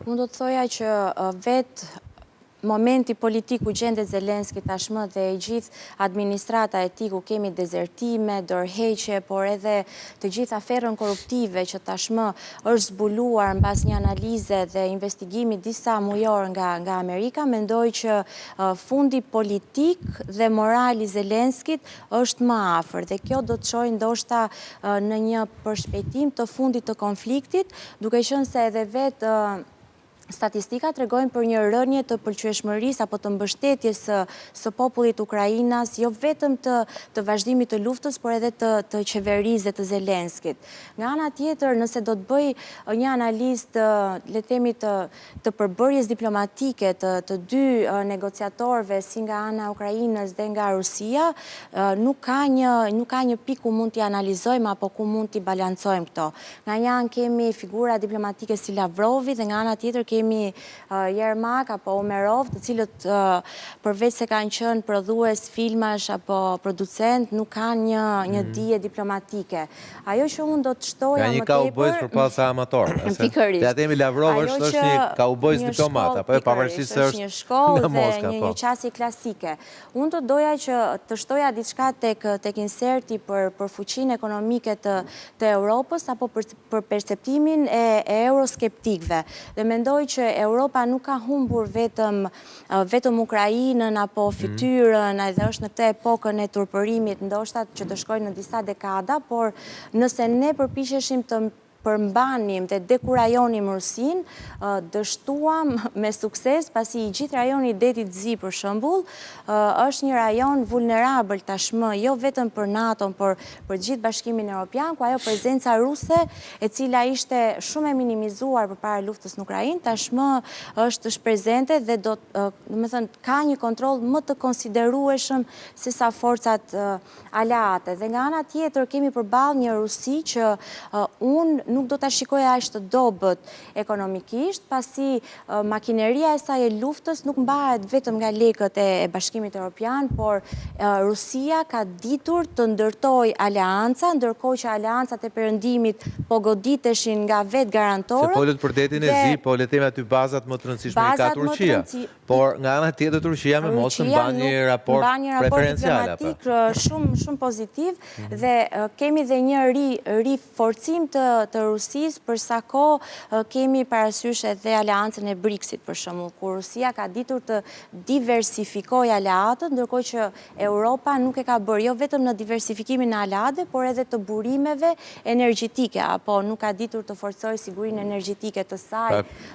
Unë do të thoja që vetë momenti politik ku gjendet Zelenski tashmë dhe e gjithë administrata e tij, ku kemi dezertime, dorëheqje, por edhe të gjithë aferën korruptive që tashmë është zbuluar mbas një analize dhe investigimi disa mujor nga Amerika, mendoj që fundi politik dhe moral i Zelenskit është më afër dhe kjo do të çojë ndoshta në një përshpejtim të fundit të konfliktit, duke qenë se edhe vetë statistika tregojnë për një rënie të pëlqyeshmërisë apo të mbështetjes së popullit ukrainas, jo vetëm të vazhdimit të luftës, por edhe të qeverisë dhe të Zelenskit. Nga ana tjetër, nëse do të bëj një analizë, le të themi, të përbërjes diplomatike të dy negociatorëve, si nga ana e Ukrainës dhe nga Rusia, nuk ka një pikë ku mund t'i analizojmë apo ku mund t'i balancojmë këto. Nga një anë kemi figura diplomatike si Lavrovi dhe nga ana tjetër kemi Jermak apo Umerov, të cilët, përveç se kanë qenë prodhues filmash apo producent, nuk kanë një dije diplomatike. Ajo që unë do të shtoja më tepër, një cowboys për pasa amator. Pikërisht. Ja themi, Lavrov është një cowboys diplomat, apo e pavarësisht se është një shkollë dhe një qasje klasike. Unë do doja që të shtoja diçka tek inserti për fuqinë ekonomike të Europës apo për perceptimin e euroskeptikve. Dhe mendoj që Europa nuk ka humbur vetëm Ukrajinën apo fytyrën, edhe është në këtë epokën e turpërimit, ndoshta që të shkojnë në disa dekada, por nëse ne përpiqeshim të përmbanim dhe dekurajonim Rusin, dështuam me sukses, pasi i gjithë rajoni i Detit Zi, për shembull, është një rajon vulnerabël tashmë, jo vetëm për NATO, por për gjithë Bashkimin Europian, ku ajo prezenca ruse, e cila ishte shumë e minimizuar përpara luftës në Ukrainë, tashmë është prezente dhe do, do me thënë, ka një kontroll më të konsiderueshëm se sa forcat aleate. Dhe nga ana tjetër kemi përballë një Rusi që unë nuk do ta shikoja aq të dobët ekonomikisht, pasi makineria e saj e luftës nuk mbahet vetëm nga lekët e Bashkimit Evropian, por Rusia ka ditur të ndërtoj aleanca, ndërkohë që aleancat e perëndimit po goditeshin nga vetë garantorët. Se folët për Detin e Zi, po le të themi, aty bazat më të rëndësishme i ka Turqia. Por nga ana tjetër Turqia me Moskën mban një raport preferencial, apo? Shumë shumë pozitiv dhe kemi dhe një riforcim të Rusisë për sa kohë kemi parasysh edhe aleancën e BRICS-it, për shembull, ku Rusia ka ditur të diversifikoj aleatët, ndërkohë që Europa nuk e ka bërë jo vetëm në diversifikimin e aleatëve, por edhe të burimeve energjetike, apo nuk ka ditur të forcoj sigurinë energjetike të saj.